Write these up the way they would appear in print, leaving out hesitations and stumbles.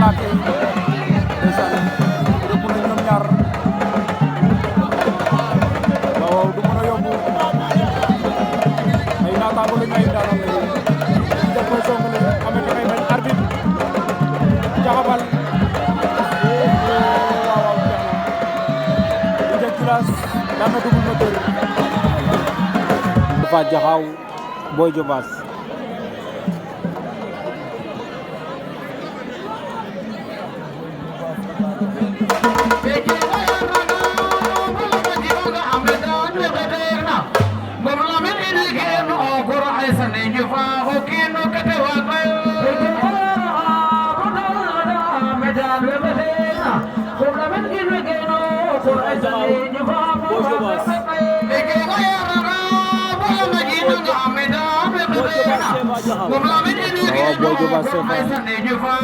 plaqué ndeysaan rëbb nañ ñoom ñaar waaw du mën a yomb ay naataango lañ ay daanam lañ def koy songale xamee da ngay bañ arbitre jaxabal waaw jeex na Djilass daan na Double Moteur dafa jaxaw Boy Diobass Boy Diobass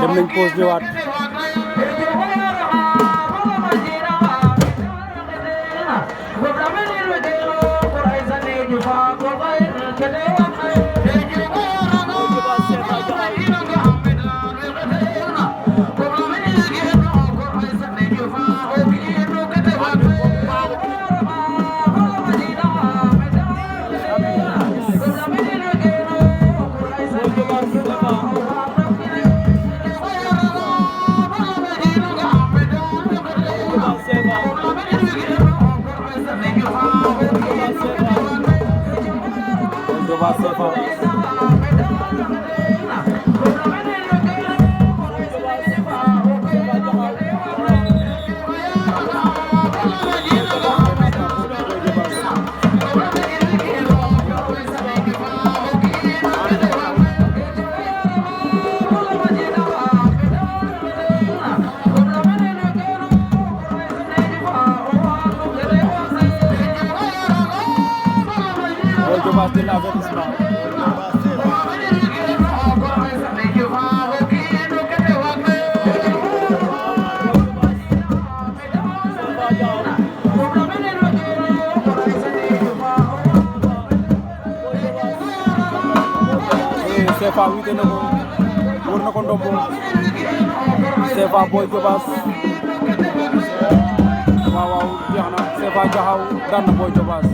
dem nañ pause ñëwaat CFA wite na ko wër na ko ndombo CFA Boy Diobass waaw waaw jeex na CFA jaxaw daan na Boy Diobass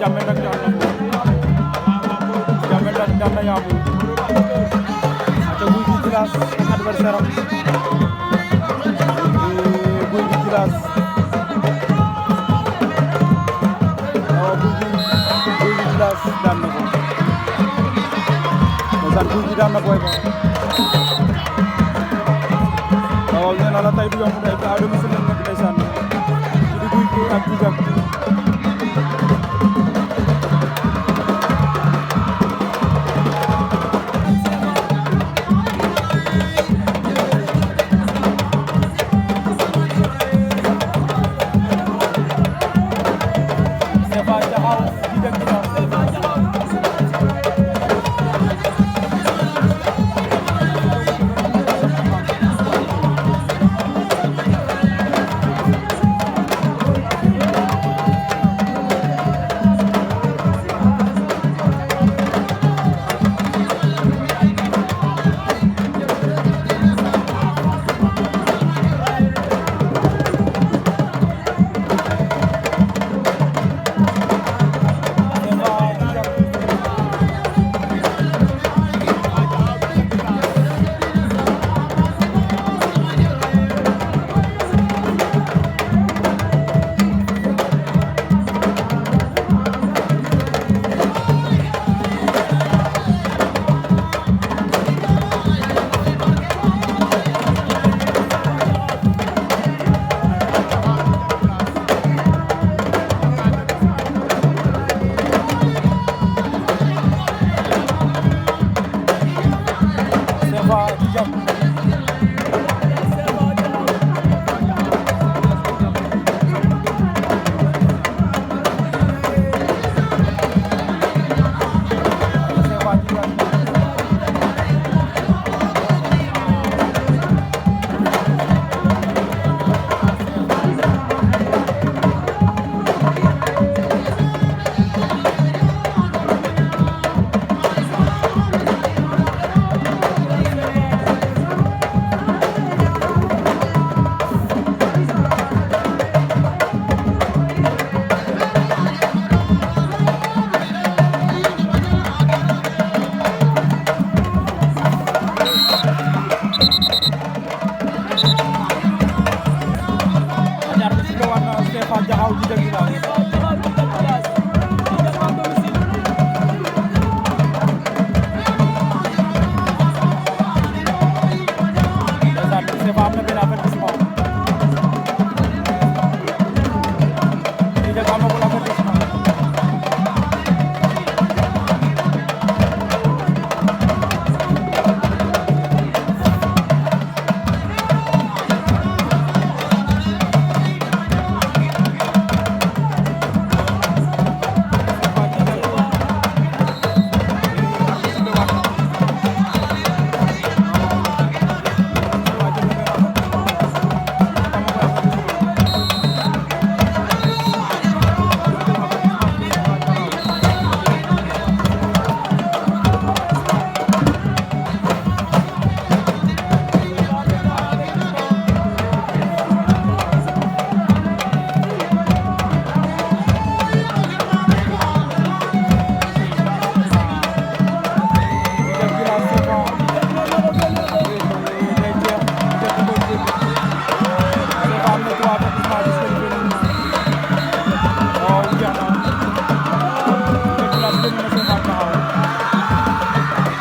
Jammeh nag daan na ko Jammeh daan na Yabou ate Gouye Gui Djilass adversaire am Gouye Gui Djilass waaw Gouye Gui Djilass daan na ko ndeysaan Gouye Gui daan na Boy Ba waaw nee naa la tey du yomb tey à domicile lañ nekk ndeysaan di Gouye Gui ak Djilass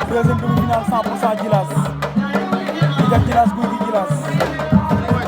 deuxième demi-finale 100% Djilass Djidah Djilass Gouye Gui Djilass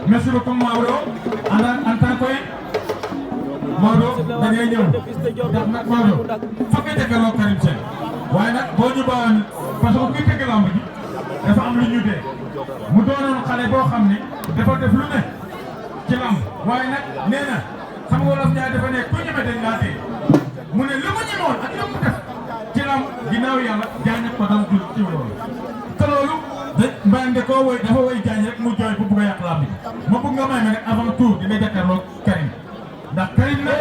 Merci beaucoup Maodo en tant que Maodo da ngay ñëw ndax nag Maodo foog nga jëkkaloo Karim Sène waaye nag boo ñu baawoon parce que kuy tëgg lamb ji dafa am lu ñu dee mu doonoon xale boo xam ne dafa def lu ne ci lamb waaye nag nee na xam nga wolof ñaar dafa ne ku ñeme dañ laa tee mu ne lu mu ñemoon ak lu mu def ci lamb ginnaaw yàlla jaañ ko doon jur ci loolu te loolu Mbande koo woy dafa woy jaañ rek mu jooy bu bugg a yàq lamb bi ma bëgg nga may ma rek avant tout dina jàkkaarloo Karim ndax Karim nag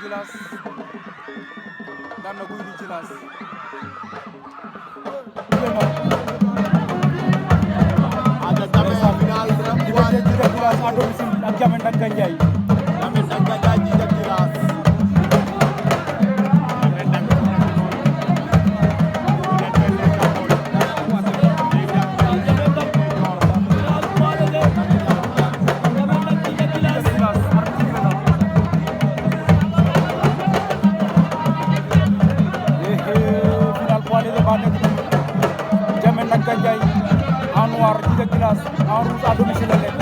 Djilass daan na Gouye Gui Djilass Djidah Djilass à domicile ak Diamé Ndanga Ndiaye Djidah Djilass Diamé Ndanga Ndiaye en noir Djidah Djilass en rouge à domicile la nekk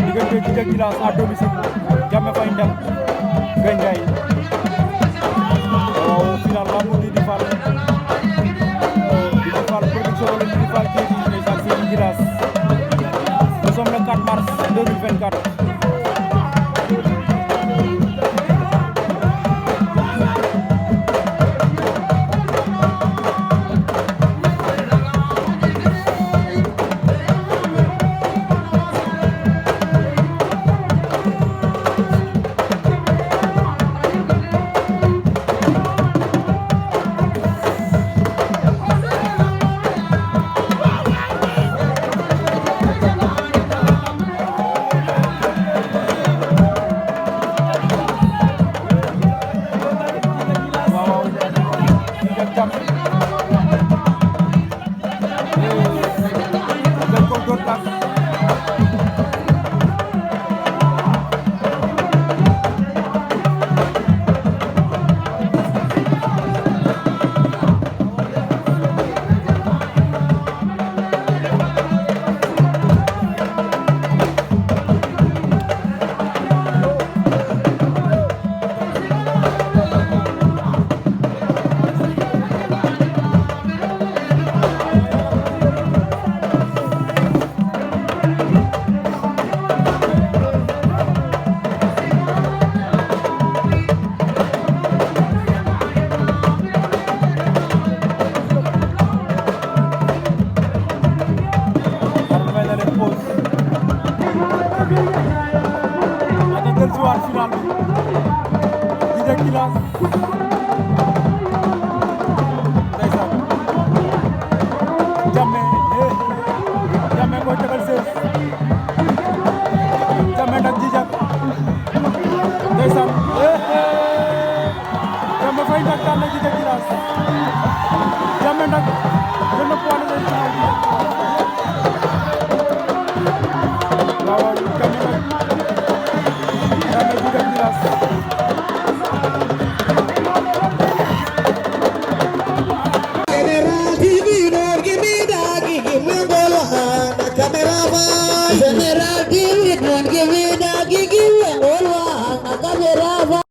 diggante Djidah Djilass à domicile Jammeh Faye Ndel Gandiaye waaw final lamb Didi Fall production wala Didi Fall Didi ndeysaan fii ci Djilass nous sommes le 4 mars 2024 final bi Djidah Djilass ndeysaan Jammeh Jammeh koy tegal 16 Jammeh nag Djidah ndeysaan Jammeh Faye nag daan na Djidah Djilass Jammeh nag jël na poids léger final bi waaw Jammeh nag Djidah Djilass General TV